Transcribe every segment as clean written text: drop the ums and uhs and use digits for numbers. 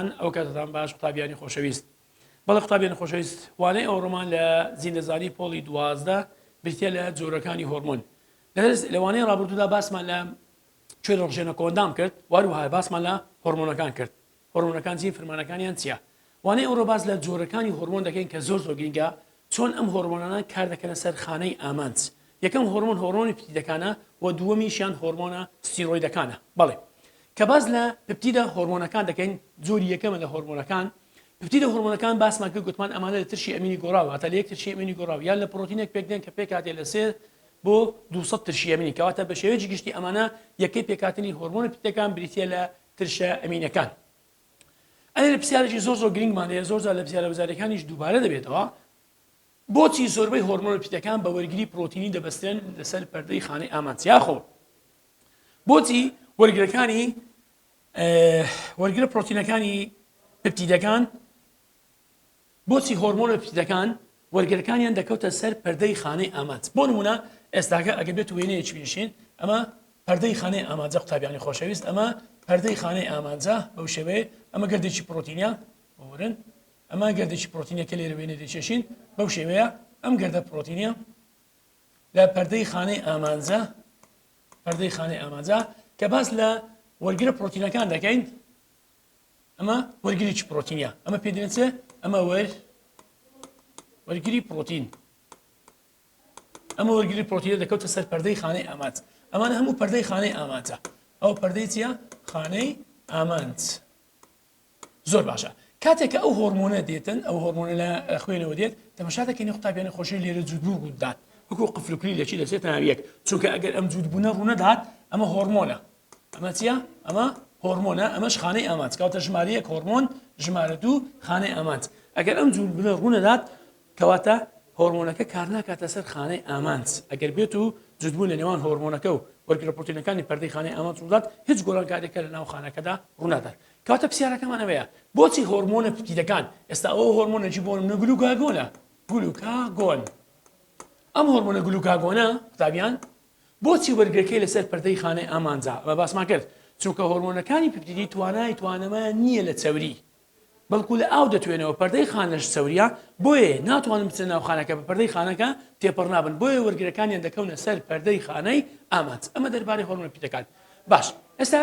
خۆشەویستان ئەو کاتتان باش قوتابیانی خۆشەویست بەڵێ قوتابیانی خۆشەویست وانەی ئەوڕۆمان لە زیندەزانی پۆڵی 12 بریتە لە جۆرەکانی هۆرمۆن لە وانەی ڕابردوودا باسمان لە کوێرە ڕژێنە کۆئەندام کرد واروها باسمان لە هۆرمۆنەکان کرد هۆرمۆنەکان چین فرمانەکانیان چییە؟ وانەی ئەمڕۆ باس لە جۆرەکانی هۆرمۆن دەکەین کە زۆر زۆر گرینگە چۆن ئەم هۆرمۆنانە کار دەکەنە سەر خانەی ئامانج. یەکەم هۆرمۆن هۆرمۆنی پپتیدەکانە و دووەمیشیان هۆرمۆنە ستیرۆیدەکانە. بەڵێ کە باس لە پپتیدە هۆرمۆنەکان دەکەین جۆری یەکەمە لە هۆرمۆنەکان پپتیدە هۆرمۆنەکان باسمان کرد گوتمان ئەمانە لە ترشی ئەمینی گۆڕاو واتە لە یەک ترشی ئەمینی گۆڕاو یان لە پرۆتینێک پێکدێن کە پێکهاتێ لە سێ بۆ 200 ترشی ئەمینی کەواتە بە شێوەیەکی گشتی ئەمانە یەکەی پێکهاتنی هۆرمۆنە پپتیدەکان بریتییە لە ترشە ئەمینەکان. ئەلێرە پرسیارێکی زۆر زۆر گرنگمان هەیە زۆر جار لە پرسیارە وزاریەکانیش دووبارە دەبێتەوە بۆچی زۆربەی هۆرمۆنە پیتەکان بە وەرگری پرۆتینی دەبەسترێن لەسەر پەردەی خانەی ئامانج یاخۆ بۆچی وەرگرەکانی وەرگرە پرۆتینەکانی پپتیدەکان بۆچی هۆرمۆنە پیتەکان وەرگرەکانیان دەکەوتە سەر پەردەی خانەی ئامانج؟ بۆ نموونە ئێستاکە ئەگەر بێت وێنەیەکی بکێشین ئەمە پەردەی خانەی ئامانجە قوتابیانی خۆشەویست ئەمە پەردەی خانەی ئامانجە بەو شێوەیە ئەمە گردێکی پرۆتینە بورن ئەمە گردێکی پرۆتینە کە لێرە وێنە دەکێشین بەو شێوەیە ئەم گردە پرۆتینە لە پەردەی خانەی ئامانجە پەردەی خانەی ئامانجە کە باس لە وەرگرە پرۆتینەکان دەکەین ئەمە وەرگرێکی پرۆتینە ئەمە پێ دەێن چێ ئەمە وەر وەرگری پرۆتین ئەمە وەرگری پرۆتینە دەکەوتە سەر پەردەی خانەی ئامانج ئەمانە هەموو پەردەی خانەی ئامانجە ئەو پەردەی چییە خانەی ئامانج زۆر باشە کاتێک کە ئەو هۆرمۆنە دێتن ئەو هۆرمۆنە لە خوێنەوە دێت تەمەشا دەکەین قوتابیانی خۆشی لێرە جووتبوو ڕوودات وەکو قفلوکلی لەچی دەچێتە ناویەک چونکە ئەگەر ئەم جووتبوونە ڕوونەدات ئەمە هۆرمۆنە ئەمە چیە؟ ئەمە هۆرمۆنە، ئەمەش خانەی ئامانج، کەواتە ژمارە یەک هۆرمۆن، ژمارە دوو خانەی ئامانج. ئەگەر ئەم جووتبوونە ڕوونەدات، کەواتە هۆرمۆنەکە کارناکاتە سەر خانەی ئامانج. ئەگەر بێت و جووتبوون لە نێوان هۆرمۆنەکە و وەرگرە پرۆتینەکانی پەردەی خانەی ئامانج ڕوودات، هیچ گۆڕانکارییەکە لە ناو خانەکەدا ڕوونادات. کەواتە پرسیارەکەمان ئەوەیە، بۆچی هۆرمۆنە پپتیدەکان، ئێستا ئەوە هۆرمۆنێکی بۆ نموونە گلوکاگۆنە، گلوکاگۆن، ئەم هۆرمۆنە گلوکاگۆنە، قوتابیان، بۆچی وەرگرەکەی لەسەر پەردەی خانەی ئامانجە؟ ئەمە باسمان کرد، چونکە هۆرمۆنەکانی پپتیدی توانای توانەوەیان نییە لە چەوری، بەڵکو لە ئاو دەتوێنەوە، پەردەی خانەش چەوریە، بۆیە ناتوانن بچنە ناو خانەکە، بە پەردەی خانەکە تێپەڕ نابن، بۆیە وەرگرەکانیان دەکەونە سەر پەردەی خانەی ئامانج. ئەمە دەربارەی هۆرمۆنە پپتیدەکان. باش ئێستا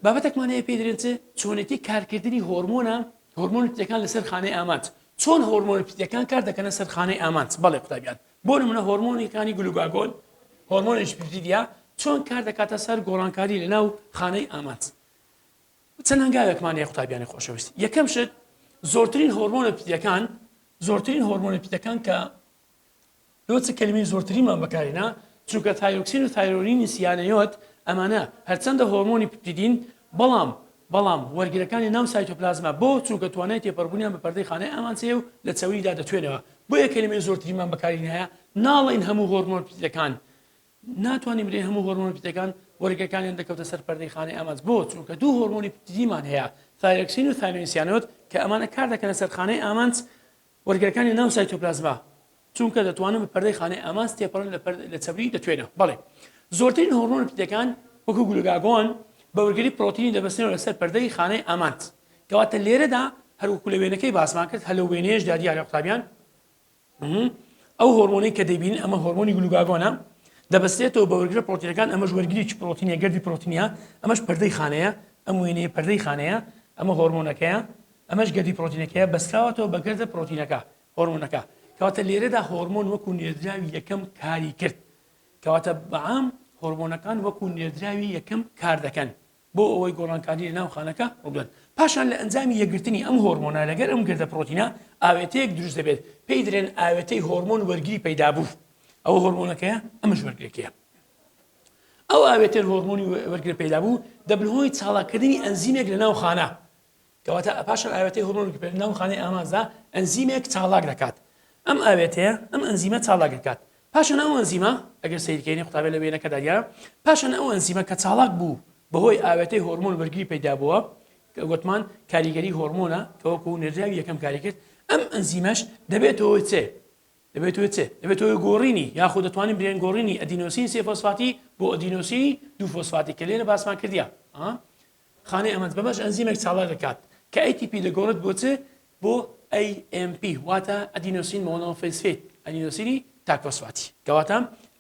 بابەتێکمان هەیە پێی دەرێن چ؟ چۆنێتی کارکردنی هۆرمۆنە هۆرمۆنە پپتیدەکان لەسەر خانەی ئامانج. چۆن هۆرمۆنە پپتیدەکان کار دەکەنە سەر خانەی ئامانج؟ بەڵێ قوتابیان، بۆ نمونە هۆرمۆنیکانی گلوگاگۆن، هۆرمۆنێکی پپتیدیە، چۆن کار دەکاتە سەر گۆڕانکاری لە ناو خانەی ئامانج؟ چەند هەنگاوێکمان هەیە قوتابیانی خۆشەویست. یەکەم شت زۆرترین هۆرمۆنە پپتیدەکان زۆرترین هۆرمۆنە پپتیدەکان کە لۆ چ کەلیمەی زۆرترینمان بەکارهێنا چونکە تایرۆکسین و تایرۆنینی سیانەیۆد ئەمانە هەرچەندە هۆرمۆنی پپتیدین بەڵام بەڵام وەرگرەکانی ناو سایتۆپلازما بۆ چونکە توانای تێپەڕبوونیان بە پەردەی خانەی ئامانج هەیە و لە چەوریدا دەتوێنەوە بۆیە کەلیمەی زۆرترینمان بەکارهینایە ناڵێین هەموو هۆرمۆن پپتیدەکان ناتوانین بلێین هەموو هۆرمۆنە پپتیدەکان وەرگرەکانیان دەکەوتە سەر پەردەی خانەی ئامانج بۆ چونکە دوو هۆرمۆنی پپتیدیمان هەیە ثایرۆکسین و ثایرۆین سیانۆد کە ئەمانە کار دەکەنە سەر خانەی ئامانج وەرگرەکانی ناو سایتۆپلازما چونکە دەتوانن بە پەردەی خانەی ئامانج تێپەڕن لە پەر لە چەوری دەتوێنەوە. بەڵێ زۆرترین هۆرمۆنە پپتیدەکان وەکو گلوگاگۆن بە وەرگری پرۆتینی دەبەستنەوە لەسەر پەردەی خانەی ئامانج. کەواتە لێرەدا هەر وەکو لە وێنەکەی باسمان کرد هەر لەو وێنەیەشدا دیارە قوتابیان ئەو هۆرمۆنەی کە دەیبینن ئەمە هۆرمۆنی گلوگاگۆنە دەبەستێتەوە بە وەرگرە پرۆتینەکان ئەمەش وەرگریی پرۆتینە گەردی پرۆتینە ئەمەش پەردەی خانەیە ئەم وێنەیە پەردەی خانەیە ئەمە هۆرمۆنەکەیە ئەمەش گەردی پرۆتینەکەیە بەستراوەتەوە بە گەردە پرۆتینەکە، هۆرمۆنەکە. کەواتە لێرەدا هۆرمۆن وەکو نێردراوی یەکەم کاری کرد. کەواتە بەعام هۆرمۆنەکان وەکو نێردراوی یەکەم کار دەکەن بۆ ئەوەی گۆڕانکاری لە ناو خانەکە ڕووبدەن. پاشان لە ئەنجامی یەکگرتنی ئەم هۆرمۆنە لەگەر ئەم گەردە پرۆتینە ئاوێتەیەک دروست دەبێت پێی دەرێن ئاوێتەی هۆرمۆن وەرگری پەیدابوو. ئەوە هۆرمۆنەکەیە ئەمەش وەرگرەکەیە. ئەو ئاوێتەی هۆرمۆنی وەرگر پەیدابوو دەبن هۆی چاڵاکردنی ئەنزیمێک لە ناو خانە. کەواتە پاشان ئاوێتەی هۆرمۆن کە لەناو خانەی ئامانجدا ئەنزیمێک چاڵاک دەکات ئەم ئاوێتەیە ئەم ئەنزیمە چاڵاک دەکات پاشان ئەو ئەنزیمە ئەگەر سەیرکەینی قوتابی لە وێنەکەدا دیارە پاشان ئەو ئەنزیمە کە چاڵاک بوو بەهۆی ئاوێتەی هۆرمۆن وەرگری پەیدا بووە کە گوتمان کاریگەری هۆرمۆنە کە وەکو نێردراوی یەکەم کاری کرد ئەم ئەنزیمەش دەبێتەوە چێ دەبێتەوە چێ دەبێتەوە گۆڕینی یاخود دەتوانین برێن گۆڕینی ئەدینۆسین سێ فۆسفاتی بۆ ئەدینۆسینی دوو فۆسفاتی کە لێرە باسمان کردیا. خانەی ئامانج، بەمەش ئەنزیمێک چالاک دەکات کە ATP دەگۆڕێت بۆ چ؟ بۆ AMP واتە ئەدینۆسین مۆنۆفسفیت، ئەدینۆسینی تاکفۆسفاتی. کەواتە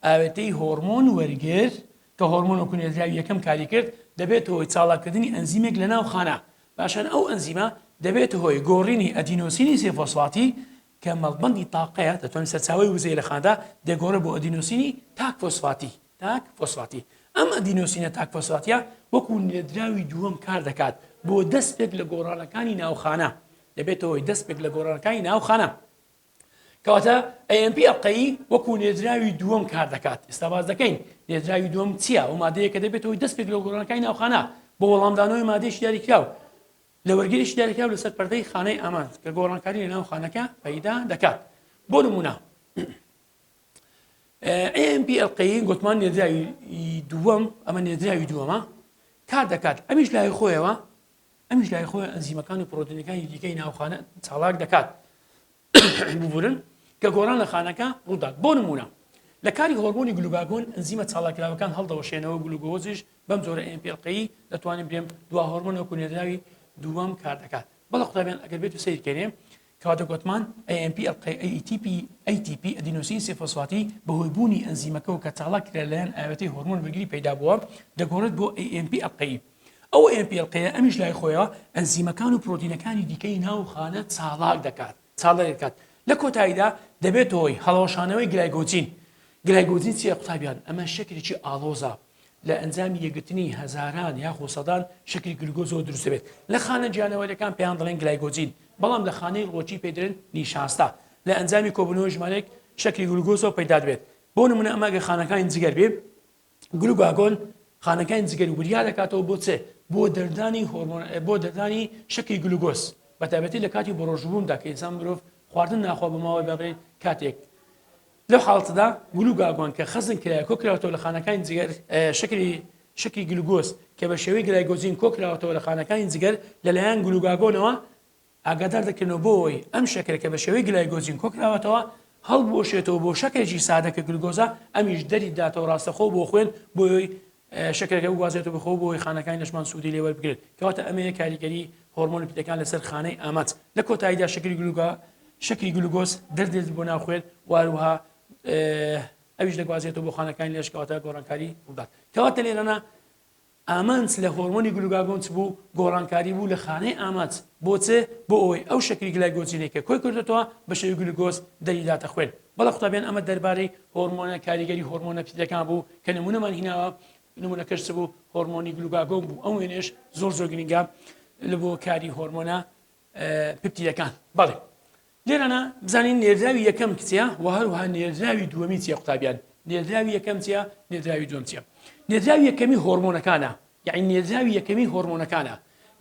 ئاوێتەی هۆرمۆن وەرگر کە هۆرمۆن وەکو نێردراوی یەکەم کاری کرد دەبێتە هۆی چالاککردنی ئەنزیمێک لەناو خانە، پاشان ئەو ئەنزیمە دەبێتە هۆی گۆڕینی ئەدینۆسینی سێفۆسفاتی کە مەڵبەندی تاقەیە، دەتوانین سەرچاوەی وزەیە لە خانەدا، دەگۆڕێت بۆ ئەدینۆسینی تاک فۆسفاتی، تاک فۆسفاتی. ئەم ئەدینۆسینە تاک فۆسفاتیە وەکو نێردراوی دووەم کار دەکات بۆ دەستپێک لە گۆڕانەکانی ناوخانە، دەبێتە هۆی دەستپێک لە گۆڕانەکانی ناوخانە. کەواتە AMP ئەڵقەیی وەکو نێردراوی دووەم کار دەکات. ئێستا باس دەکەین نێردراوی دووەم چییە؟ ئەو مادەیە کە دەبێتە هۆی دەستپێک لە گۆڕانەکانی ناوخانە بۆ وەڵامدانەوەی مادەیەکی دیاریکراو لە وەرگرێکی دیاریکراو لەسەر پەردەی خانەی ئامانج کە گۆڕانکاری لە ناو خانەکە پەیدا دەکات. بۆ نمونە AMP ئەڵقەیی گوتمان نێردراوی دووەم، ئەمە نێردراوی دووەمە کار دەکات، ئەمیش لای خۆیەوە ئەمیش لای خۆی ئەنزیمەکان و پرۆتینەکانی دیکەی ناوخانە چالاک دەکات ببورن کە گۆڕان لە خانەکە ڕوودات. بۆ نمونە لە کاری هۆرمۆنی گلوگاگۆن ئەنزیمە چالاککراوەکان هەڵدەوەشێنەوە، گلوگۆزیش بەم جۆرە AMP ئەڵقەیی دەتوانین بڵێم دوا هۆرمۆن وەکو نێردراوی دووەم کار دەکات. بەڵێ قوتابیان ئەگەر بێت و سەیر کەینێ کەواتە گۆتمان AMP ئەڵقەی ATP ATP ئەدینۆسین سێفۆسفاتی بەهۆی بوونی ئەنزیمەکەوە کە چالاک کرا لەلایەن ئاوێتەی هۆرمۆن وەرگری پەیدا بووە دەگۆڕێت بۆ AMP ئەڵقەیی. ئەو AMP ئەڵقەیە ئەمیش لای خۆیەوە ئەنزیمەکان و پرۆتینەکانی دیکەی ناو خانە چالاک دەکات چالاک دەکات لە کۆتاییدا دەبێتە هۆی هەڵوەشانەوەی گلایگۆجین. گلایگۆجین چییە قوتابیان؟ ئەمە شەکرێکی ئاڵۆزە لە ئەنجامی یەکگرتنی هەزاران یاخۆ سەدان شەکری گلوگۆزەوە دروست دەبێت. لە خانە گیانەوەریەکان پێیان دەڵێن گلایگۆجین، بەڵام لە خانەی ڕووەکی پێی دەڵێن نیشاستە. لە ئەنجامی کۆبوونەوەی ژمارەیەک شەکری گلوگۆزەوە پەیدا دەبێت. بۆ نموونە ئەمە ئەگەر خانەکانی جگەر بێ، گلوگاگۆن خانەکانی جگەر وریا دەکاتەوە بۆ چ؟ بۆ دەردانی هۆرمۆن، بۆ دەردانی شەکری گلوگۆز، بە تایبەتی لە کاتی بەڕۆژووبووندا کە ئینسان مرۆڤ خواردن ناخوا بۆ ماوەی بەڕێ کاتێک. لەو حاڵەتەدا گلوگاگۆن کە خەزن کرایە کۆکراوەتەوە لە خانەکانی جگەر، شەکری شەکری گلوگۆز کە بە شێوەی گلایگۆجین کۆکراوەتەوە لە خانەکانی جگەر لەلایەن گلوگاگۆنەوە ئاگادار دەکرێنەوە بۆ ئەوەی ئەم شەکرە کە بە شێوەی گلایگۆجین کۆکراوەتەوە هەڵبوەشێتەوە بۆ شەکرێکی سادە کە گلوگۆزە، ئەمیش دەری بداتەوە ڕاستەخۆ بۆ خوێن بۆ ئەوەی شەکرەکە بگوازێتەوە بۆ خۆ بۆ ئەوەی خانەکانی لەشمان سوودی لێ وەربگرن. کەواتە ئەمەیە کاریگەری هۆرمۆنە پیتەکان لەسەر خانەی ئامانج. لە کۆتاییدا شەکری گلوگا شەکری گلوگۆز دەردێت بۆ ناو خوێن و هەروەها ئەویش دەگوازێتەوە بۆ خانەکانی لەش، کەواتە گۆڕانکاری ڕوودات. کەواتە لێرەنا ئامانج لە هۆرمۆنی گلوگاگۆن چ بوو؟ گۆڕانکاری بوو لە خانەی ئامانج. بۆ چ؟ بۆ ئەوەی ئەو شەکری گلایگۆجینەی کە کۆی کردۆتەوە بە شێوەی گلوگۆز دەریداتە خوێن. بەڵێ قوتابیان ئەمە دەربارەی هۆرمۆنە کاریگەری هۆرمۆنە پیتەکان بوو کە نمونەمان هیناوە، نمونەکەش چ بوو؟ هۆرمۆنی گلوگاگۆن بوو. ئەم وێنەیەش زۆر زۆر گرنگە لە بۆ کاری هۆرمۆنە پپتیدەکان. بەڵێ لێرانە بزانین نێردراوی یەکەم کچە و هەروەها نێردراوی دووەمی چیە قوتابیان نێردراوی یەکەم چیە نێردراوی دووەم چیە نێردراوی یەکەمی هۆرمۆنەکانە یعنی نێردراوی یەکەمی هۆرمۆنەکانە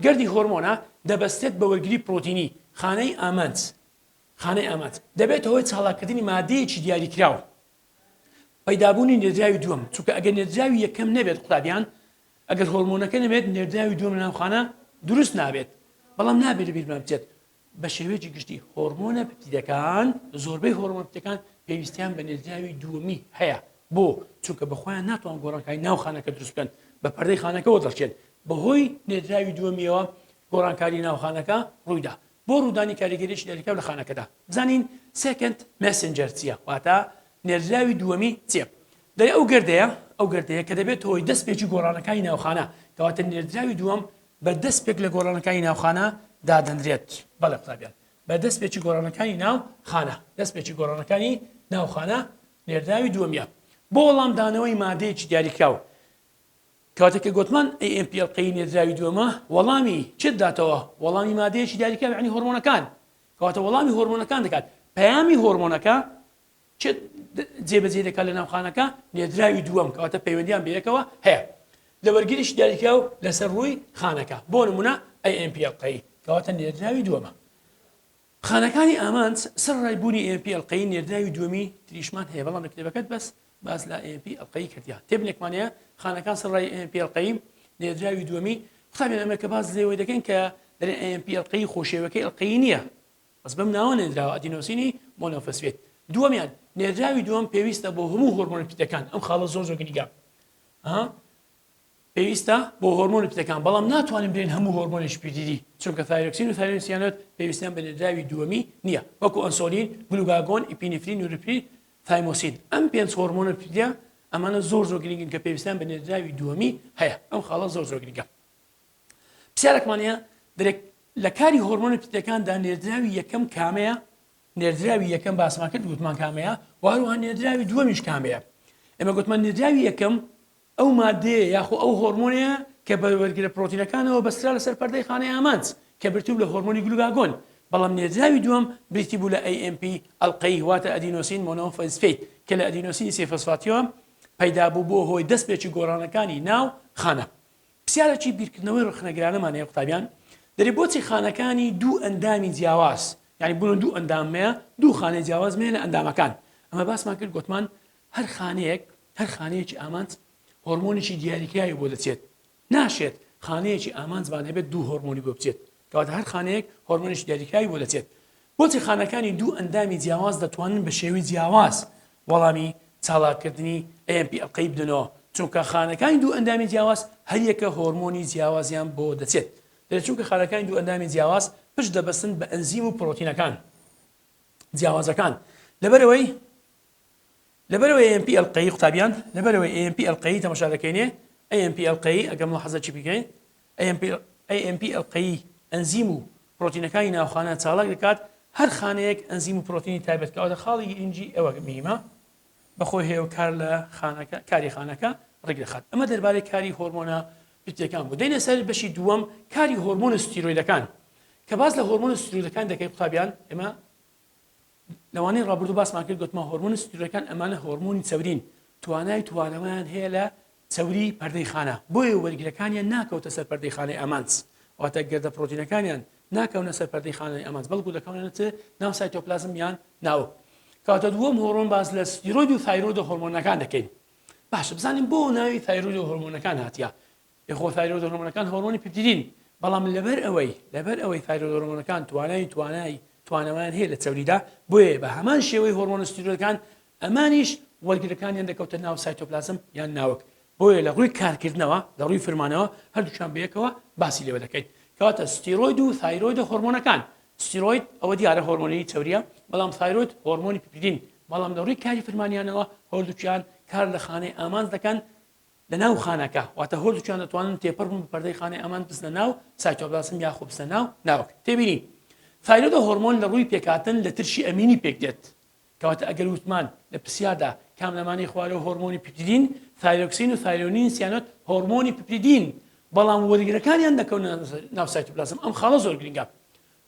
گەردی هۆرمۆنە دەبەستێت بە وەرگری پرۆتینی خانەی ئامانج خانەی ئامانج دەبێتە هۆی چالاککردنی مادەیەکی دیاریکراو پەیدابوونی نێردراوی دووەم چونکە ئەگەر نێردراوی یەکەم نەبێت قوتابیان ئەگەر هۆرمۆنەکە نەبێت نێردراوی دووەم لەناو خانە دروست نابێت بەڵام نابێت لەبیرمان بچێت بە شێوەیەکی گشتی هۆرمۆنە پپتیدەکان زۆربەی هۆرمۆنە پپتیدەکان پێویستیان بە نێردراوی دووەمی هەیە بۆ چونکە بە خۆیان ناتوان گۆڕانکاری ناو خانەکە دروست بکەن بە پەردەی خانەکەەوە دەڕچێن بەهۆی نێردراوی دووەمیەوە گۆڕانکاری ناو خانەکە ڕوویدا بۆ ڕوودانی کاریگەریی دیاریکراو لە خانەکەدا. بزانین second messenger چییە، واتە نێردراوی دووەمی چییە؟ دەرێ ئەو گەردەیە، ئەو گەردەیە کە دەبێتە هۆی دەستپێکی گۆڕانەکانی ناوخانە، کەواتە نێردراوی دووەم بە دەستپێک لە گۆڕانەکانی ناوخانە دادەنرێت. بەڵێ قوتابیان، بە دەستپێکی گۆڕانەکانی ناو خانە، دەستپێکی گۆڕانەکانی ناوخانە نێردراوی دووەمیە. بۆ وەڵامدانەوەی مادەیەکی دیاریکراو کاتێک کە گۆتمان AMP ئەڵقەیی نێردراوی دووەمە، وەڵامی چ دەداتەوە؟ وەڵامی مادەیەکی دیاریکراو یەعنی هۆرمۆنەکان. کەواتە وەڵامی هۆرمۆنەکان دەکات. پەیامی هۆرمۆنەکە چ جێبەجێ دەکات لە ناو خانەکە؟ نێردراوی دووەم. کەواتە پەیوەندیان بەیەکەوە هەیە. لە وەرگریی دیاریکراو لەسەر ڕووی خانەکە. بۆ نموونە AMP ئەڵقەیی. کەواتە نێردراوی دووەمە. خانەکانی ئامانج، سەرەڕای بوونی AMP ئەڵقەیی نێردراوی دووەمی تریشمان هەیە، بەڵام لە کتێبەکەت بەس باس لە AMP ئەڵقەیی کردیە. تێبینێکمان هەیە، خانەکان سەرەڕای AMP ئەڵقەیی نێردراوی دووەمی، قوتابیان ئەمە کە باس لێوەی دەکەین کە دەرێن AMP ئەڵقەیی خۆ شێوەکەی ئەڵقەیی نییە، بەس بەم ناوە نێردراوە ئەدینۆسینی مۆنۆفسفێت. دووەمیان، نێردراوی دووەم پێویستە بۆ هەموو هۆرمۆنە پیتەکان، ئەم خاڵە زۆر زۆر گرنگە. پێویستە بۆ هۆرمۆنە پیتەکان، بەڵام ناتوانین بلێین هەموو هۆرمۆنێکی پیتیدی، چونکە ثایرۆکسین و ثایرۆنین سیانۆت پێویستیان بە نێردراوی دووەمی نییە، وەکو ئەنسۆلین، گلوگاگۆن، ئیپینفرین، نورپرین، ثایمۆسین. ئەم پێنج هۆرمۆنە پیتیدیە ئەمانە زۆر زۆر گرنگن کە پێویستیان بە نێردراوی دووەمی هەیە. ئەم خاڵە زۆر زۆر گرنگە. پرسیارێکمان هەیە دەرێک لە کاری هۆرمۆنە پیتەکاندا نێردراوی یەکەم کامەیە؟ نێردراوی یەکەم باسمان کرد گوتمان کامەیە و هەروەها نێردراوی دووەمیش کامەیە. ئێمە گوتمان نێردراوی یەکەم ئەو ماددەیە یاخۆ ئەو هۆرمۆنەیە کە بە وەرگرە پرۆتینەکانەوە بەسترا لەسەر پەردەی خانەی ئامانج کە بریتی بوو لە هۆرمۆنی گلوگاگۆن، بەڵام نێردراوی دووەم بریتی بوو لە AMP ئەڵقەیی واتە ئەدینۆسین مۆنۆفۆسفەیت کە لە ئەدینۆسینی سێ فۆسفاتیەوە پەیدا بوو بووە هۆی دەستپێکی گۆڕانەکانی ناو خانە. پرسیارێکی بیرکردنەوەی ڕەخنەگرانەمان هەیە قوتابیان دەرێ بۆچی خانەکانی دوو ئەندامی جیاواز یانی بوون دوو ئەندامەیە دوو خانەی جیاواز مەیە لە ئەندامەکان ئەمە باسمان کرد گوتمان هەر خانەیەک هەر خانەیەکی ئامانج هۆرمۆنێکی دیاریکراوی بۆ دەچێت ناشێت خانەیەکی ئامانجمان هەبێت دوو هۆرمۆنی بۆ بچێت کەواتە هەر خانەیەک هۆرمۆنێکی دیاریکراوی بۆ دەچێت بۆچی خانەکانی دوو ئەندامی جیاواز دەتوانن بە شێوەی جیاواز وەڵامی چالاککردنی AMP ئەڵقەی بدەنەوە چونکە خانەکانی دوو ئەندامی جیاواز هەریەکە هۆرمۆنی جیاوازیان بۆ دەچێت دەێت چونکە خانەکانی دوو ئەندامی جیاواز پشت دەبەستن بە ئەنزیم و پرۆتینەکان جیاوازەکان لەبەرەوەی لەبەرئەوەی AMP ئەڵقەیی قوتابیان لەبەرئەوەی AMP ئەڵقەیی تەماشا دەکەینێ AMP ئەڵقەیی ئەگەر ملاحەزە چی بکەین AMP AMP ئەڵقەیی ئەنزیم و پرۆتینەکانی ناوخانە چالاک دەکات هەر خانەیەک ئەنزیم و پرۆتینی تایبەت کەواتە خاڵی گرنگی ئەوە مهمە بەخۆی هەیە و کار لە خانەکە کاری خانەکە ڕێک دەخات ئەمە دەربارەی کاری هۆرمۆنە پیتەکان بوو دێنە سەر بەشی دووەم کاری هۆرمۆنە ستیرۆیدەکان کە باس لە هۆرمۆنە ستیرۆیدەکان دەکەی قوتابیان ئێمە لەوانەی ڕابردوو باسمان کرد گوتمان هۆرمۆنە ستیرۆیدەکان ئەمانە هۆرمۆنی چەورین توانای توانەوەیان هەیە لە چەوری پەردەی خانە بۆیە وەرگرەکانیان ناکەوتە سەر پەردەی خانەی ئامانج واتە گەردە پرۆتینەکانیان ناکەونە سەر پەردەی خانەی ئامانج بەڵکو دەکەونە چ ناو سایتۆپلازم یان ناوک کەواتە دووەم هۆرمۆن باس لە ستیرۆید و ثایرۆید و هۆرمۆنەکان دەکەین باشە بزانین بۆ ناوی ثایرۆید و هۆرمۆنەکان هاتیە خۆ ثایرۆید هۆرمۆنەکان هۆرمۆنی پپتیدین، بەڵام لەبەر ئەوەی لەبەر ئەوەی ثایرۆید هۆرمۆنەکان توانای توانای توانەوەیان هەیە لە چەوریدا، بۆیە بە هەمان شێوەی هۆرمۆنە ستیرۆیدەکان ئەمانیش وەرگرەکانیان دەکەوتە ناو سایتۆپلازم یان ناوک، بۆیە لە ڕووی کارکردنەوە لە ڕووی فرمانەوە هەردووکیان بەیەکەوە باسی لێوە دەکەین. کەواتە ستیرۆید و ثایرۆیدە هۆرمۆنەکان، ستیرۆید ئەوە دیارە هۆرمۆنی چەوریە، بەڵام ثایرۆید هۆرمۆنی پپتیدین، بەڵام لە ڕووی کاری فرمانیانەوە هەردووکیان کار لە خانەی ئامانج دەکەن لە ناو خانەکە، واتە هەردووکیان دەتوانن تێپەڕ بن بە پەردەی خانەی ئامانج بچنە ناو سایتۆپلاسم یاخۆ بچنە ناو ناوک. تێبینی، ثایرۆیدە هۆرمۆن لە ڕووی پێکهاتن لە ترشی ئەمینی پێکدێت. کەواتە ئەگەر وتمان لە پرسیاردا کام لەمانەی خوارەوە هۆرمۆنی پپتیدین، ثایرۆکسین و ثایرۆنین سیانۆت هۆرمۆنی پپتیدین، بەڵام وەرگرەکانیان دەکەونە ناو سایتۆپلاسم، ئەم خاڵە زۆر گرنگە.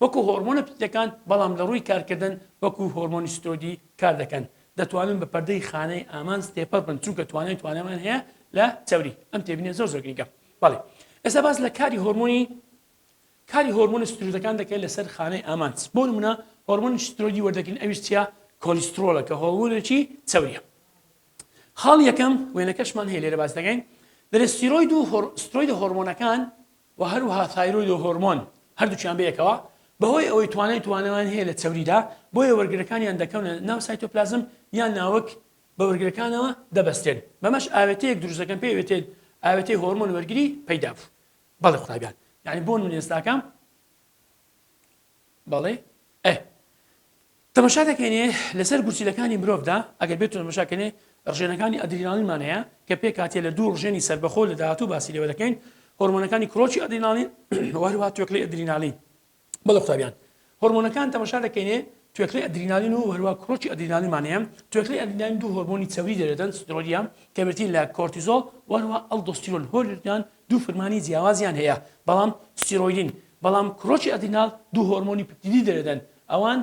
وەکو هۆرمۆنە پتیدەکان بەڵام لە ڕووی کارکردن وەکو هۆرمۆنی سترۆیدی کار دەکەن دەتوانن بە پەردەی خانەی ئامانج تێپەڕ بن چونکە توانای توانەوەیان هەیە لە چەوری ئەم تێبینیە زۆر زۆر گرنگە بەڵێ ئێستا باس لە کاری هۆرمۆنی کاری هۆرمۆنە سترۆیدەکان دەکەین لەسەر خانەی ئامانج بۆ نمونە هۆرمۆنی سترۆیدی وەردەگرین ئەویش چیە کۆلیسترۆڵە کە هۆرمۆنێکی چەوریە خاڵ یەکەم وێنەکەشمان هەیە لێرە باس دەکەین دەرێ ستیرۆید و سترۆیدە هۆرمۆنەکان و هەروەها ثایرۆید و هۆرمۆن هەردووکیان بەیەکەوە بەهۆی ئەوەی توانای توانەوەیان هەیە لە چەوریدا بۆیە وەرگرەکانیان دەکەونە ناو سایتۆپلازم یان ناوک بە وەرگرەکانەوە دەبەسترێن بەمەش ئاوێتەیەک دروست دەکەن پێی وتێت ئاوێتەی هۆرمۆن وەرگری پەیدا بوو بەڵێ قوتابیان یعنی بۆ نمونە ئێستاکە بەڵێ ئێ تەمەشا دەکەینێ لەسەر گورچیلەکانی مرۆڤدا ئەگەر بێت تەمەشاکەێ ڕژێنەکانی ئەدرینالینمان هەیە کە پێکاتێ لە دوو ڕژێنی سەربەخۆ لە داهاتوو باسی لێوە دەکەین هۆرمۆنەکانی کرۆکی ئەدرینالین وهروها توێکڵی ئەدرینالین بەڵێ قوتابیان هۆرمۆنەکان تەمەشا دەکەینێ توێکڵی ئەدرینالین و هەروە کرۆکی ئەدرینالینمان هەیە توێکڵی ئەدرینالین دوو هۆرمۆنی چەوری دەرێتن سترۆیدیە کە بریتین لە کۆرتیزۆڵ وهروها ئەلدۆستیرۆن هۆرمۆنیان دوو فرمانی جیاوازیان هەیە بەڵام ستیرۆیدین بەڵام کرۆکی ئەدرینال دوو هۆرمۆنی پپتیدی دەرێدەن ئەوان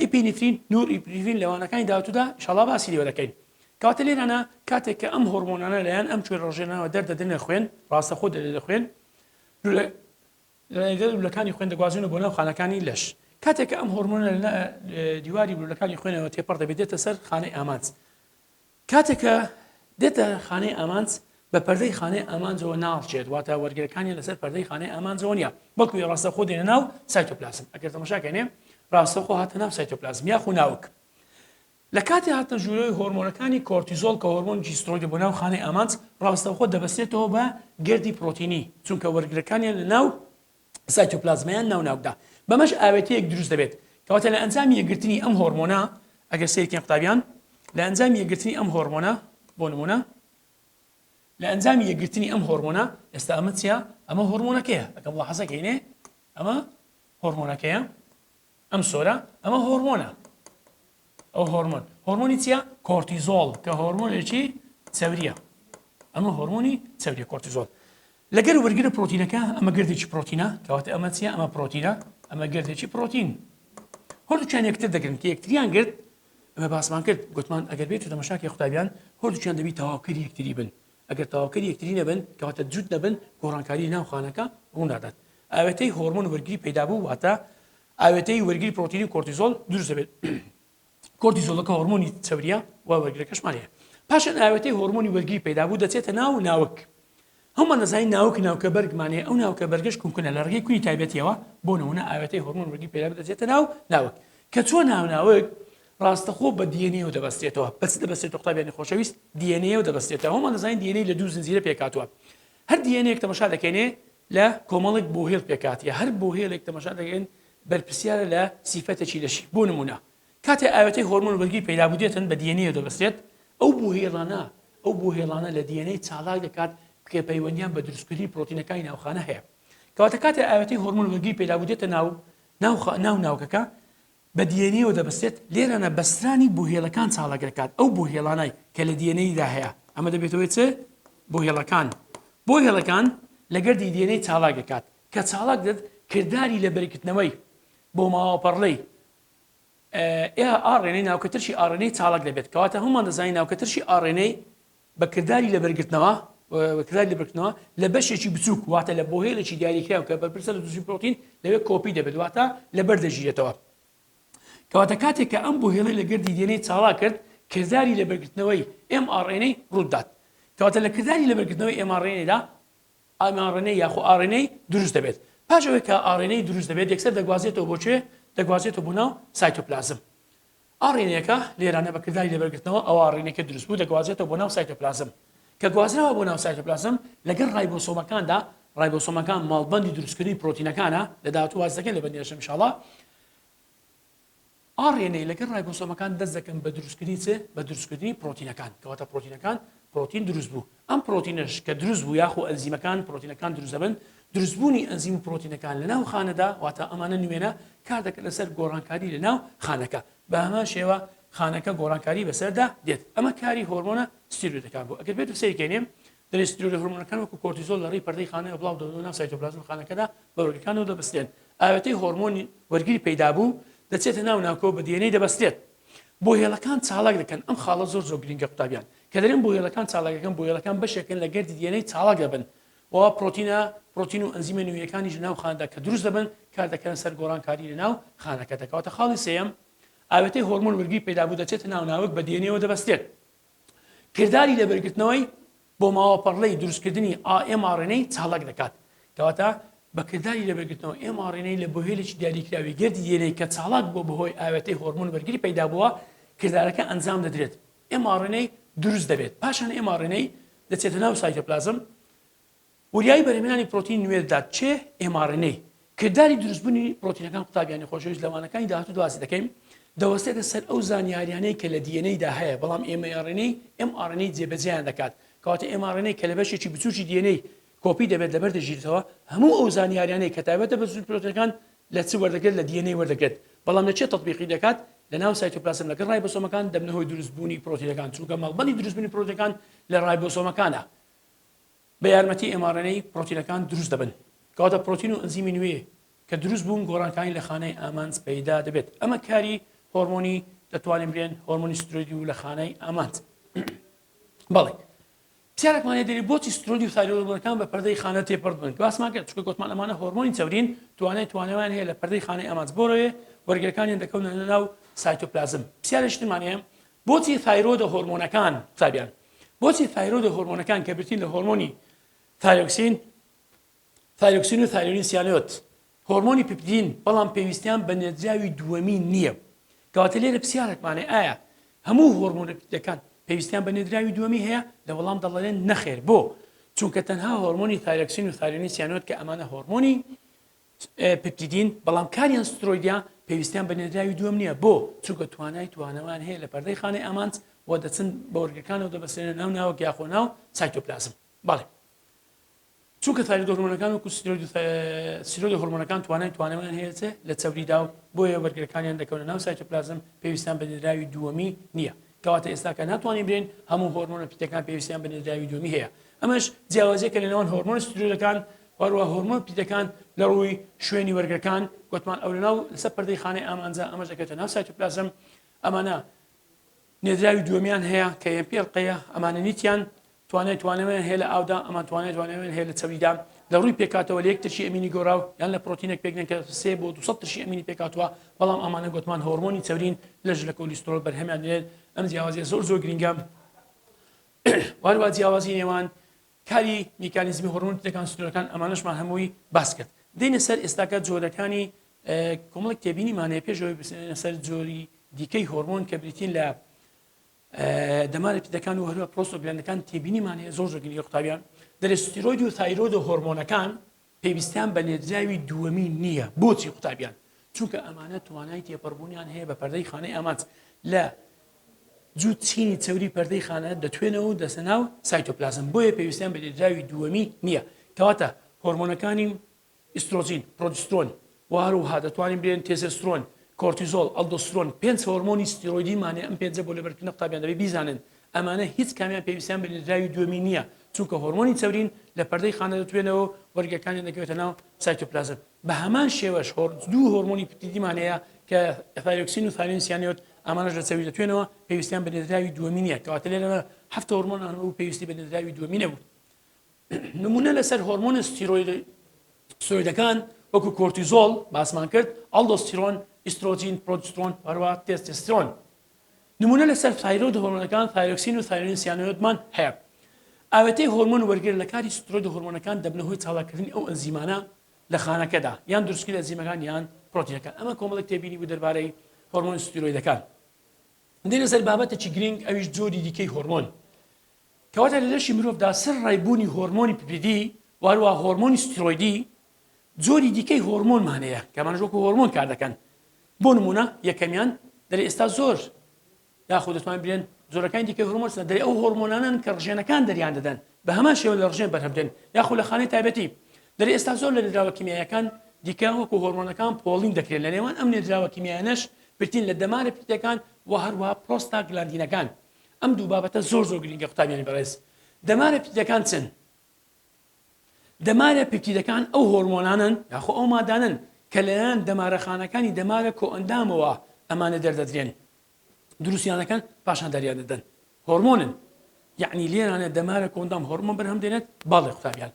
ئیپینیفرین نور ئیپینیفرین لەوانەکانی داهاتوودا ئیشاڵا باسی لێوە دەکەین کەواتە لێرانە کاتێک کە ئەم هۆرمۆنانە لەیان ئەم کوێرە ڕژێنەوە دەردەدرێنە خوێن ڕاستەخۆ دەدرێنە خوێن لە لولەکانی خوێن دەگوازرێنەوە بۆ ناو خانەکانی لەش. کاتێک کە ئەم هۆرمۆنە لە دیواری لولەکانی خوێنەوە تێپەڕ دەبێت دێتە سەر خانەی ئامانج. کاتێک کە دێتە خانەی ئامانج بە پەردەی خانەی ئامانجەوە ناڵچێت واتە وەرگرەکانیان لەسەر پەردەی خانەی ئامانجەوە نییە بەڵکو ڕاستەخۆ دێنە ناو سایتۆپلازم ئەگەر تەماشاکەنێ ڕاستەخۆ هاتە ناو سایتۆپلازم یاخو ناوک. لە کاتی هاتنە ژوورەوەی هۆرمۆنەکانی کۆرتیزۆڵ کە هۆرمۆنێکی سترۆیدە بۆ ناو خانەی ئامانج، ڕاستەوخۆ دەبەستێتەوە بە گەردی پرۆتینی، چونکە وەرگرەکانیان لە ناو سایتۆپلازمەیان ناو ناوکدا، بەمەش ئاوێتەیەک دروست دەبێت. کەواتە لە ئەنجامی یەکگرتنی ئەم هۆرمۆنە، ئەگەر سەیرکەین قوتابیان، لە ئەنجامی یەکگرتنی ئەم هۆرمۆنە، بۆ نموونە، لە ئەنجامی یەکگرتنی ئەم هۆرمۆنە، ئێستا ئەمە چییە؟ ئەمە هۆرمۆنەکەیە، ئەگەر مڵاحەزە کەینێ، ئەمە هۆرمۆنەکەیە. ئەم سۆرە ئەمە هۆرمۆنە ئەو هۆرمۆن هۆرمۆنی چییە کۆرتیزۆڵ کە هۆرمۆنێکی چەوریە ئەمە هۆرمۆنی چەوریە کۆرتیزۆڵ لەگەر وەرگرە پرۆتینەکە ئەمە گردێکی پرۆتینە کەواتە ئەمە چیە ئەمە پرۆتینە ئەمە گردێکی پرۆتین هەردووکیان یەکتر دەگرن کە یەکتریان گرت ئەمە باسمان کرد گوتمان ئەگەر بێت تەمەشاکی قوتابیان هەردووکیان دەبی تەواوکەری یەکتری بن ئەگەر تەواوکەری یەکتری نەبن کەواتە جووت نەبن گۆڕانکاری ناو خانەکە ڕوونادات ئاوێتەی هۆرمۆن وەرگری پەیدابوو واتە ئاوێتەی وەرگری پرۆتینی کۆرتیزۆل دروست دەبێت. کۆرتیزۆلەکە هۆرمۆنی چەوریە و وەرگرەکەشمان هەیە. پاشان ئاوێتەی هۆرمۆنی وەرگری پەیدابوو دەچێتە ناو ناوک. هەموومان دەزانین ناوک ناوکە بەرگمان هەیە ئەو ناوکە بەرگەش کونکونە لە ڕێگەی کونی تایبەتیەوە بۆ نمونە ئاوێتەی هۆرمۆن وەرگری پەیدابوو دەچێتە ناو ناوک کە چووە ناو ناوک ڕاستەخۆ بە DNA ەوە دەبەستێتەوە بە چ دەبەستێتەوە قوتابیانی خۆشەویست DNA ەوە دەبەستێتەوە هەموومان دەزانین DNA لە دوو زنجیرە پێکهاتووە هەر DNA یەک تەمەشا دەکەینێ لە کۆمەڵێک بۆهێڵ پێکهاتیە، هەر بۆهێڵێک تەمەشا دەکەین بەرپرسیارە لە سیفەتێکی لەشی، بۆ نموونە کاتێ ئاوێتەی هۆرمۆن وەرگری پەیدابوو دێتن بە DNA یەوە دەبەسترێت، ئەو بۆهێڵانە ئەو بۆهێڵانە لە DNA چالاک دەکات کە پەیوەندیان بە دروستکردنی پرۆتینەکانی ناوخانە هەیە. کەواتە کاتێ ئاوێتەی هۆرمۆن وەرگری پەیدابوو دێتە ناو ناو ناو ناوکەکە بە DNA یەوە دەبەستێت، لێرانە بەسترانی بۆهێڵەکان چالاک دەکات، ئەو بۆهێڵانەی کە لە DNA دا هەیە، ئەمە دەبێتە هۆی چ؟ بۆهێڵەکان. بۆهێڵەکان لە گەردی DNA چالاک دەکات، کە چالاک دەت کرداری لەبەرگرتنەوەی بۆماوە پەڕلەی RNA ناوکەترشی RNA چالاک دەبێت، کەواتە هەموومان دەزانین ناوکەترشی RNA بە کرداری لەبەرگرتنەوە بە کرداری لەبەرگرتنەوە لە بەشێکی بچووک واتە لە بۆهێڵێکی دیاریکراو کە بەرپرسە لە دروستبوونی پرۆتین لەوێ کۆپی دەبێت واتە لەبەر دەگیرێتەوە. کەواتە کاتێک کە ئەم بۆهێڵەی لە گەردی DNA چاڵاک کرد کرداری لەبەرگرتنەوەی mRNA ڕوودات. کەواتە لە کرداری لەبەرگرتنەوەی mRNA دا mRNA یاخۆ RNA دروست دەبێت. پاش ئەوەی کە RNA دروست دەبێت یەکسەر دەگوازێتەوە بۆ کوێ؟ دەگوازێتەوە بۆ ناو سایتۆپلازم. RNA یەکە لێرانە بە کرداری لەبەرگرتنەوە ئەوە RNA یەکە دروست بوو دەگوازێتەوە بۆ ناو سایتۆپلازم. کە گوازراوە بۆ ناو سایتۆپلازم لەگەڵ ڕایبۆسۆمەکاندا، ڕایبۆسۆمەکان ماڵبەندی دروستکردنی پرۆتینەکانە، لە داهاتوو باس دەکەین لە بەندی هەشتەم ان شاء اللە. RNA لەگەڵ ڕایبۆسۆمەکان دەست دەکەن بە دروستکردنی چ؟ بە دروستکردنی پرۆتینەکان. کەواتە پرۆتینەکان پرۆتین دروست بوو. ئەم پرۆتینەش کە دروست بوو یاخۆ ئەنزیمەکان پرۆتینەکان دروست دەبن، دروستبوونی ئەنزیم و پرۆتینەکان لە ناو خانەدا واتە ئەمانە نوێنە کار دەکەن لەسەر گۆڕانکاری لە ناو خانەکە. بە هەمان شێوە خانەکە گۆڕانکاری بەسەردا دێت. ئەمە کاری هۆرمۆنە ستیرۆیدەکان بوو. ئەگەر بێت و سەیر کەینێ دەرێ ستیرۆیدە هۆرمۆنەکان وەکو کۆرتیزۆل لە ڕێی پەردەی خانەوە بڵاو دەبنەوە ناو سایتۆپلازمی خانەکەدا بە وەرگرەکانەوە دەبەسترێن. ئاوێتەی هۆرمۆنی وەرگری پەیدابوو دەچێتە ناو ناوکەوە بە DNA دەبەسترێت. بۆهێڵەکان چالاک دەکەن، ئەم خاڵە زۆر زۆر گرنگە قوتابیان، کە دەرێن بۆهێڵەکان چالاک دەکەن، بۆهێڵەکان بەشێکن لە گەردی DNA چالاک دەبن و پرۆتینە پرۆتین و ئەنزیمە نوێیەکانیش لە ناو خانەدا کە دروست دەبن کار دەکەنە سەر گۆڕانکاری لە ناو خانەکەدا. کەواتە خاڵی سێیەم ئاوێتەی هۆرمۆن وەرگری پەیدابوو دەچێتە ناو ناوک بە DNA ەوە دەبەسترێت. کرداری لەبەرگرتنەوەی بۆماوە پەڕلەی دروستکردنی mRNA چالاک دەکات. کەواتە بە کرداری لەبەرگرتنەوە mRNA لە بۆهێلێکی دیاریکراوی گەردی DNA کە چالاک بووە بەهۆی ئاوێتەی هۆرمۆن وەرگری پەیدا بووە، کردارەکە ئەنجام دەدرێت. mRNA دروست دەبێت. پاشان mRNA دەچێتە ناو سایتۆپلازم. وریایی بەرهەمهێنانی پرۆتینی نوێ دەدات چێ mRNA کرداری دروستبوونی پرۆتینەکان قوتابیانی خۆشەویست لە وانەکانی داهاتوو باسی دەکەین دەوەستێتە سەر ئەو زانیاریانەی کە لە DNA دا هەیە بەڵام mRNA mRNA جێبەجێیان دەکات کەواتە mRNA کە لە بەشێکی بچووکی DNA کۆپی دەبێت لەبەر دەگیرێتەوە هەموو ئەو زانیاریانەی کە تایبەتە بە زوو پرۆتینەکان لە چ وەردەگرێت لە DNA وەردەگرێت بەڵام لە چێ تەطبیقی دەکات لە ناو سایتۆپلاسم لەگەڵ ڕایبۆسۆمەکان دەبنە هۆی دروستبوونی پرۆتینەکان چونکە مەڵبەندی دروستبوونی پرۆتینەکان لە ڕایبۆسۆمەکانە بە یارمەتی mRNA پرۆتینەکان دروست دەبن. کەواتە پرۆتین و ئەنزیمی نوێ کە دروست بوون گۆڕانکاری لە خانەی ئامانج پەیدا دەبێت. ئەمە کاری هۆرمۆنی دەتوانین بلێن هۆرمۆنی سترۆیدی و لە خانەی ئامانج. بەڵێ پرسیارێکمان هەیە دەری بۆچی سترۆیدی و ثایرۆید هۆرمۆنەکان بە پەردەی خانە تێپەڕ دەبن؟ باسمان کرد چونکە گوتمان ئەمانە هۆرمۆنی چەورین توانای توانەوەیان هەیە لە پەردەی خانەی ئامانج بۆرەوێ وەرگرەکانیان دەکەونە ناو سایتۆپلازم. پرسیارێکی ترمان هەیە بۆچی ثایرۆدە هۆرمۆنەکان قوتابیان بۆچی ثایرۆدە هۆرمۆنەکان کە بریتین لە هۆرمۆنی ثایرۆکسین ثایرۆکسین و ثایرۆین سیانۆت هۆرمۆنی پپتین بەڵام پێویستیان بە نێردراوی دووەمی نییە کەواتە لێرە پرسیارێکمانێ ئایا هەموو هۆرمۆنە پیتەکان پێویستیان بە نێردراوی دووەمی هەیە؟ لە وەڵام دەڵێن نەخێر. بۆ؟ چونکە تەنها هۆرمۆنی ثایرۆکسین و ثایرۆنی سیانۆت کە ئەمانە هۆرمۆنی پپتیدین بەڵام کاریان سترۆیدە پێویستیان بە نێردراوی دووەم نییە. بۆ؟ چونکە توانای توانەوەیان هەیە لە پەردەی خانەی ئامانج و دەچن بە وەرگەکانەوە دەبەسترێنە ناو ناوک یاخۆ ناو سایتۆپلازم. بەڵێ. چونکە ثایرۆید هۆرمۆنەکان وەکو سترۆید و سترۆید هۆرمۆنەکان توانای توانەوەیان هەیە چ لە چەوریدا و بۆیە وەرگرەکانیان دەکەونە ناو سایتۆپلازم پێویستیان بە نێردراوی دووەمی نییە کەواتە ئێستاکە ناتوانین برێن هەموو هۆرمۆنە پیتەکان پێویستیان بە نێردراوی دووەمی هەیە ئەمەش جیاوازیەکە لە نێوان هۆرمۆن سترۆیدەکان وەروە هۆرمۆن پیتەکان لە ڕووی شوێنی وەرگرەکان گوتمان ئەو لەناو لەسەر پەردەی خانەی ئامانجە ئەمەش دەکەوێتە ناو سایتۆپلازم ئەمانە نێردراوی دووەمیان هەیە کە AMP ئەڵقەیە ئەمانە نیتیان توانای توانەوەیان هەیە لە ئاودا، ئەمان توانای توانەوەیان هەیە لە چەوریدا. لە ڕووی پێکهاتەوە لە یەک ترشی ئەمینی گۆڕاو یان لە پرۆتینێک پێکدێن کە 3 بۆ 200 ترشی ئەمینی پێکهاتووە، بەڵام ئەمانە گۆتمان هۆرمۆنی چەورین لەش لە کۆلیسترۆل بەرهەمیان دێنێت. ئەم جیاوازیە زۆر زۆر گرینگە. وهەروەها جیاوازی نێوان کاری میکانیزمی هۆرمۆن ترەکان سترۆکان ئەمانەشمان هەمووی باس کرد. دێینە سەر ئێستاکە جۆرەکانی کۆمەڵێک تێبینیمان هەیە پێش ئەوەی بچینە سەر جۆری دیکەی هۆرمۆن کە بریتین لە دەمارە پیتەکان و هەروە پرۆستۆگلاندەکان تێبینیمان هەیە زۆر زۆر گرنگە قوتابیان دەرێ ستیرۆید و ثایرۆید و هۆرمۆنەکان پێویستیان بە نێردراوی دووەمی نییە بۆچی قوتابیان چونکە ئەمانە توانای تێپەڕبوونیان هەیە بە پەردەی خانەی ئامانج لە جووت چینی چەوری پەردەی خانە دەتوێنەوە و دەچنە ناو سایتۆپلازم بۆیە پێویستیان بە نێردراوی دووەمی نییە کەواتە هۆرمۆنەکانی ئیسترۆجین، پرۆجسترۆن و هەروەها دەتوانین بڵێین تێسێسترۆن، کۆرتیزۆڵ، ئەلدۆسترۆن، پێنچ هۆرمۆنی ستیرۆیدیمان هەیە، ئەم پێنجە بۆ لەبەرکردنە قوتابیان دەبێت بیزانن ئەمانە هیچ کامیان پێویستیان بە نێردراوی دووەمی نییە، چونکە هۆرمۆنی چەورین لە پەردەی خانە دەتوێنەوە و وەرگەکانیان دەکەوێتە ناو سایتۆپلازم. بە هەمان شێوەش دوو هۆرمۆنی پپتیدیمان هەیە کە ثایرۆکسین و ثایرۆنی سیانیۆت، ئەمانەش لە چەوری دەتوێنەوە، پێویستیان بە نێردراوی دووەمی نییە، کەواتە لێرەدا هەفت هۆرمۆنمان هەبوو پێویستی بە نێردراوی دووەمی نەبوو. نمونە لەسەر هۆرمۆنە ستیرۆیدەکان وەکو کۆرتیزۆڵ باسمان کرد، ئەلدۆستیرۆن، ئیسترۆجین، پرۆجسترۆن، هەروەها تێستێسترۆن. نمونە لەسەر ثایرۆید هۆرمۆنەکان ثایرۆکسین و ثایرۆنی سیانۆیدمان هەیە. ئاوێتەی هۆرمۆن وەرگر لە کاری سترۆید هۆرمۆنەکان دەبنە هۆی چالاککردنی ئەو ئەنزیمانە لە خانەکەدا یان دروستکردنی ئەنزیمەکان یان پرۆتینەکان. ئەمە کۆمەڵێک تێبینی بوو دەربارەی هۆرمۆنی ستیرۆیدەکان. دێنە سەر بابەتێکی گرنگ ئەویش جۆری دیکەی هۆرمۆن. کەواتە لە لەشی مرۆڤدا سەرەڕای بوونی هۆرمۆنی پپتیدی و هەروەها هۆرمۆنی ستیرۆیدی جۆری دیکەی هۆرمۆنمان هەیە کە ئەمانەش وەکو هۆرمۆن کار دەکەن بۆ نمونە یەکەمیان دەرێ ئێستا زۆر یاخود دەتوانین بڵێن جۆرەکانی دیکەی هۆرمۆن چنە دەرێ ئەو هۆرمۆنانەن کە ڕژێنەکان دەریان دەدەن بە هەمان شێوە لە ڕژێن بەرهەم دێن یاخود لە خانەی تایبەتی دەرێ ئێستا زۆر لە نێردراوە کیمیایەکان دیکە وەکو هۆرمۆنەکان پۆڵین دەکرێن لە نێوان ئەم نێردراوە کیمیایانەش بریتین لە دەمارە پیتەکان و هەروەها پرۆستاگلاندینەکان ئەم دوو بابەتە زۆر زۆر گرنگە قوتابیانی بەڕێز. دەمارە پیتەکان چن؟ دەمارە پیپتیدەکان ئەو هۆرمۆنانەن یاخۆ ئەو مادانەن کە لەلایەن دەمارەخانەکانی دەمارە کۆئەندامەوە ئەمانە دەردەدرێن دروستیان دەکەن پاشان دەریان دەدەن هۆرمۆنن یعنی لێرانە دەمارە کۆندام هۆرمۆن بەرهەم دێنێت بەڵێ قوتابیان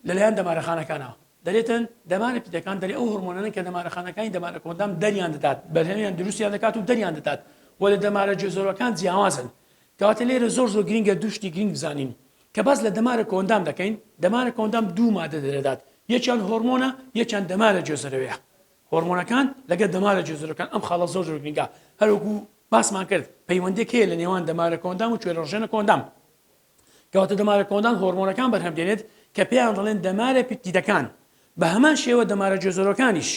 لەلایەن دەمارەخانەکانەوە دەرێتن دەمارە پیتەکان دەرێ ئەو هۆرمۆنانە کە دەمارەخانەکانی دەمارە کۆندام دەریان دەدات بەرهەمیان دروستیان دەکات و دەریان دەدات و لە دەمارە جێزۆرەکان جیاوازن کەواتە لێرە زۆر زۆر گرنگە دوو شتی گرنگ بزانین کە باس لە دەمارە کۆندام دەکەین دەمارە کۆندام دوو مادە دەردات یەکیان هۆرمۆنە یەکیان دەمارە گوێزەرەوەیە هۆرمۆنەکان لەگەڵ دەمارە گوێزەرەکان ئەم خاڵە زۆر زۆر گرنگە هەروەکو باسمان کرد پەیوەندێک هەیە لە نێوان دەمارە کۆندام و کوێرە ڕژێنە کۆندام کەواتە دەمارە کۆندام هۆرمۆنەکان بەرهەم دێنێت کە پێیان دەڵێن دەمارە پیپتیدەکان بە هەمان شێوە دەمارە گوێزەرەکانیش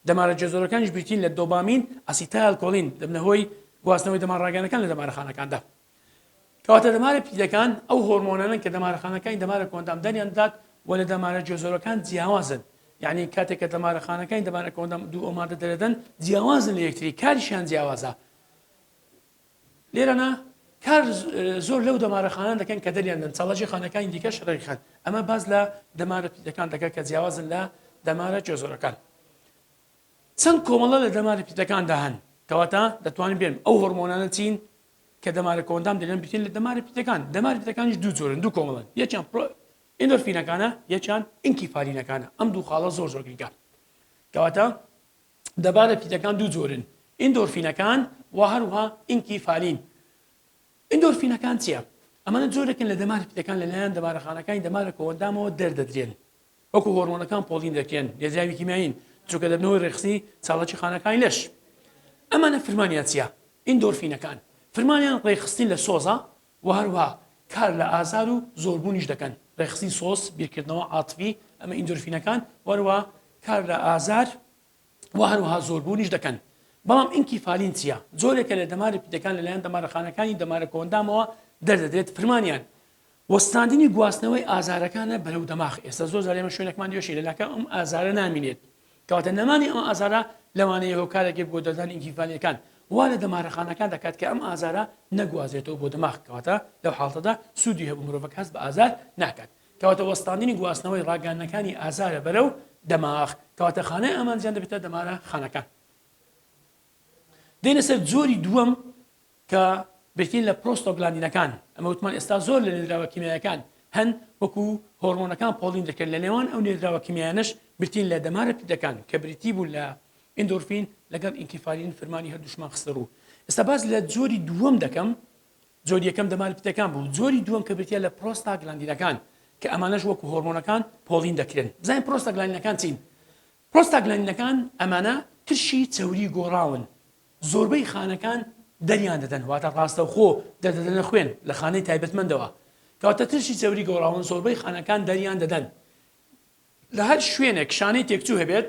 دەمارە گوێزەرەکانیش بریتین لە دۆبامین ئەسیتایل کۆلین دەبنە هۆی گواستنەوەی دەمارڕاگەیەنەکان لە دەمارەخانەکاندا. کەواتە دەمارە پیپتیدەکان ئەو هۆرمۆنانەن کە دەمارەخانەکانی دەمارە کۆندام دەریان دەدات و لە دەمارە گوێزەرەکان جیاوازن یعنی کاتێک کە دەمارەخانەکانی دەمارە کۆندام دوو ئەو مادە دەردەن جیاوازن لە یەکتری کاریشیان جیاوازە لێرەنا کار زۆر لەو دەمارەخانان دەکەن کە دەریان دەن چالاکی خانەکانی دیکەش ڕێکخەن ئەمە باس لە دەمارە پیتەکان دەکات کە جیاوازن لە دەمارە گوێزەرەکان چەند کۆمەڵە لە دەمارە پیتەکاندا هەن کەواتە دەتوانین بێن ئەو هۆرمۆنانە چین کە دەمارە کۆندام دەلێن بریتین لە دەمارە پیتەکان دەمارە پیتەکانیش دوو جۆرن دوو کۆمەڵن یەکیان ئیندۆرفینەکانە یەکیان ئینکیفالینەکانە ئەم دوو خاڵە زۆر زۆر گرنگە کەواتە دەمارە پیتەکان دوو جۆرن، ئیندۆرفینەکان و هەروەها ئینکیفالین. ئیندۆرفینەکان چییە؟ ئەمانە جۆرێکن لە دەمارە پیتەکان لەلایەن دەمارەخانەکانی دەمارە کۆئەندامەوە دەردەدرێن. وەکو هۆرمۆنەکان پۆڵین دەکرێن، لێدراوی کیمیایین، چونکە دەبنە هۆی ڕێکخستنی چالاکی خانەکانی لەش. ئەمانە فرمانیان چییە؟ ئیندۆرفینەکان. فرمانیان ڕێکخستنی لە سۆزە و هەروەها کار لە ئازار و زۆربوونیش دەکەن، ڕێکخستنی سۆز، بیرکردنەوە، عاتفی، ئەمە ئیندۆرفینەکان، و هەروەها کار لە ئازار و هەروەها زۆربوونیش دەکەن. بەڵام ئینکیفالین چییە؟ جۆرێکە لە دەمارە پیتەکان لەلایەن دەمارەخانەکانی دەمارە کۆئەندامەوە دەردەدرێت، فرمانیان وەستاندنی گواستنەوەی ئازارەکانە بەرەو دەماخ، ئێستا زۆر جار ئێمە شوێنێکمان دێشێ لەناکاو ئەم ئازارە نامینێت، کەواتە نەمانی ئەم ئازارە لەوانەیە هۆکارێک بێت بۆ دەردانی ئینکیفالییەکان، وا لە دەمارەخانەکان دەکات کە ئەم ئازارە نەگوازرێتەوە بۆ دەماخ، کەواتە لەو حاڵەتەدا سوودی هەبوو مرۆڤەکە هەست بە ئازار ناکات، کەواتە وەستاندنی گواستنەوەی ڕاگەیاندنەکانی ئازارە بەرەو دەماخ، کەواتە خانەی ئامانجیان دەبێتە دەمارە خانەکان. دێینە سەر جۆری دووەم کە بریتین لە پرۆستۆگلاندینەکان، ئەمە وتمان ئێستا زۆر لە نێردراوە کیمیایەکان هەن وەکو هۆرمۆنەکان پۆڵین دەکرێن، لە نێوان ئەو نێردراوە کیمیایانەش بریتین لە دەمارە پیتەکان کە بریتی بوون لە ئیندۆرفین لەگەڵ ئینکیفالین فرمانی هەردووشمان خستە ڕوو. ئێستا باس لە جۆری دووەم دەکەم، جۆری یەکەم دەمارە پیتەکان بوو، جۆری دووەم کە بریتیە لە پرۆستاگلاندینەکان کە ئەمانەش وەکو هۆرمۆنەکان پۆڵین دەکرێن. بزانین پرۆستاگلاندینەکان چین؟ پرۆستاگلاندینەکان ئەمانە ترشی چەوری گۆڕاون، زۆربەی خانەکان دەریان دەدەن واتە ڕاستەوخۆ دەردەدەنە خوێن لە خانەی تایبەتمەندەوە کەواتە ترشی چەوری گۆڕاون زۆربەی خانەکان دەریان دەدەن لە هەر شوێنێک شانەی تێکچوو هەبێت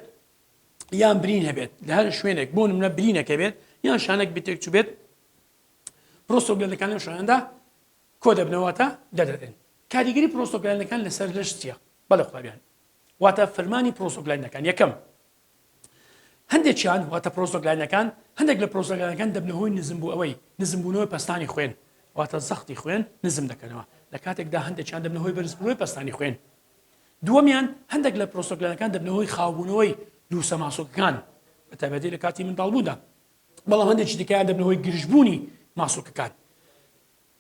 یان برین هەبێت لە هەر شوێنێک بۆ نمونە برینەک هەبێت یان شانەک بتێکچوو بێت پرۆستۆگلاندەکان لەم شوێندا کۆ دەبنەوە تا دەردەدرێن کاریگەری پرۆستۆگلاندەکان لەسەر لەش چییە بەڵێ قوتابیان واتە فرمانی پرۆستۆگلاندەکان یەکەم هەندێکیان واتە پرۆستۆگلاینەکان هەندێک لە پرۆستۆگلاینەکان دەبنە هۆی نزمبووەوەی نزمبوونەوەی پەستانی خوێن واتە زەختی خوێن نزم دەکەنەوە لە کاتێکدا هەندێکیان دەبنە هۆی بەرزبوونەوەی پەستانی خوێن دووەمیان هەندێک لە پرۆستۆگلاینەکان دەبنە هۆی خاوبوونەوەی لووسە ماسولکەکان بە تایبەتی لە کاتی منداڵبووندا بەڵام هەندێکی دیکەیان دەبنە هۆی گرژبوونی ماسولکەکان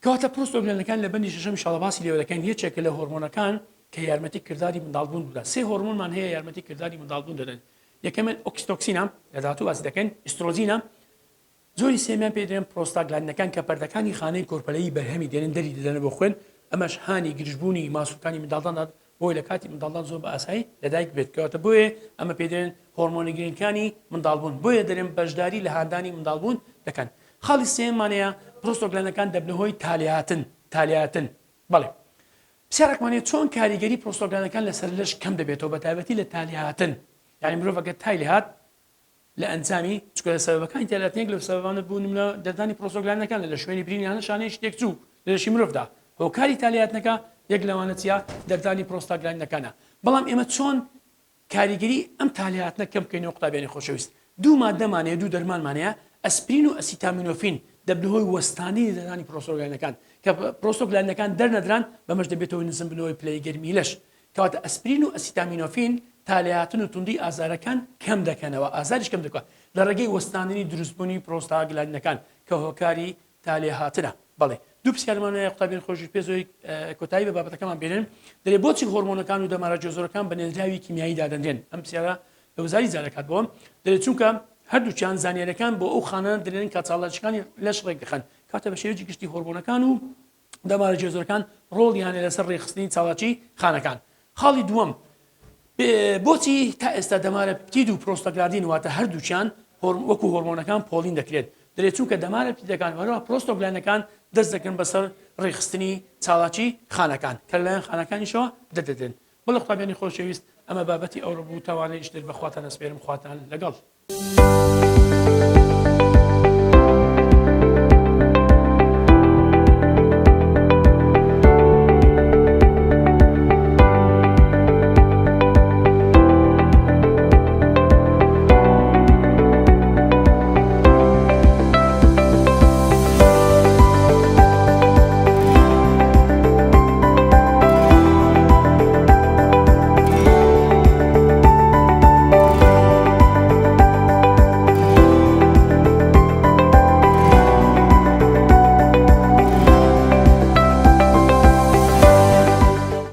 کەواتە پرۆستۆگلاندەکان لە بەندی شەشەم ئیشاڵا باسی لێوە دەکەین یەکێکە لە هۆرمۆنەکان کە یارمەتی کرداری منداڵبوون بدات سێ هۆرمۆنمان هەیە یارمەتی کرداری منداڵبوون دەدەن یەکەمیان ئۆکسیتۆکسینە لە داهاتوو باسی دەکەین ئیسترۆجینە جۆری سێمیان پێ دەڵێن پرۆستاگلاندەکان کە پەردەکانی خانەی کۆرپەلەیی بەرهەمی دێنن دەری دەدەنە بۆ خوێن ئەمەش هانی گرژبوونی ماسولکانی منداڵدان دەدات بۆیە لە کاتی منداڵدان زۆر بە ئاسایی لەدایک بێت کەواتە بۆیە ئەمە پێ دەڵێن هۆرمۆنە گرنگەکانی منداڵبوون بۆیە دەرێن بەشداری لە هاندانی منداڵبوون دەکەن خاڵی سێیەممان هەیە پرۆستۆگلاندەکان دەبنە هۆی تالێهاتن تالێهاتن بەڵێ پرسیارێکمان هەیە چۆن کاریگەری پرۆستۆگلاندەکان لەسەر لەش کەم دەبێتەوە بە تایبەتی لە تالێهاتن یعنی مرۆڤ ئەگەر تای لێهات لە ئەنجامی چونکە لە سەبەبەکانی تالێهاتن یەک لەو سەبەبانە بوو نمونە دەردانی پرۆستۆگلاندەکان لە شوێنی برین یان شانەیەکی تێکچوو لە لەشی مرۆڤدا هۆکاری تالێهاتنەکە یەک لەوانە چییە دەردانی پرۆستاگلاندەکانە بەڵام ئێمە چۆن کاریگەری ئەم تالێهاتنە کەم بکەینەوە قوتابیانی خۆشەویست دوو ماددەمان هەیە دوو دەرمانمان هەیە ئەسپرین و ئەسیتامینۆفین دەبنە هۆی وەستاندنی دەردانی پرۆستۆگلاندەکان کە پرۆستۆگلاندەکان دەرنەدران بەمەش دەبێتە هۆی نزمبوونەوەی پلەی گەرمی لەش کەواتە ئەسپرین و ئەسیتامینۆفین تالێهاتن و توندی ئازارەکان کەم دەکەنەوە ئازاریش کەم دەکات لە ڕێگەی وەستاندنی دروستبوونی پرۆستاگلاندەکان کە هۆکاری تالێهاتنە. بەڵێ دوو پرسیارمان هەیە قوتابیان خۆشی پێ زۆی کۆتایی بە بابەتەکەمان بێنن دەێ بۆچی هۆرمۆنەکان و دەمارە جۆزۆرەکان بە نێردراوی کیمیایی دادەنرێن ئەم پرسیارە لە وزاری جارەکات بۆم دەێ چونکە هەردووکیان زانیاریەکان بۆ ئەو خانە دەنێن کە چالاکیەکانی لەش ڕێکدەخەن کاتە بە شێوەیەکی گشتی هۆرمۆنەکان و دەمارە جێزۆرەکان ڕۆڵیان هەیە لەسەر ڕێکخستنی چالاکی خانەکان. خاڵی دووەم، بۆچی تا ئێستا دەمارە پپتید و پرۆستاگلاندین واتە هەردووکیان وەکو هۆرمۆنەکان پۆڵین دەکرێت؟ دەرێت چونکە دەمارە پپتیدەکان و هەروەها پرۆستاگلاندەکان دەست دەکەن بەسەر ڕێکخستنی چالاکی خانەکان کە لەلایەن خانەکانیشەوە دەردەدرێن. بەڵێ قوتابیانی خۆشەویست ئەمە بابەتی ئەوڕۆ بوو تا وانەیەکی تر بە خواتان ئەسپێرم خواتان لەگەڵ.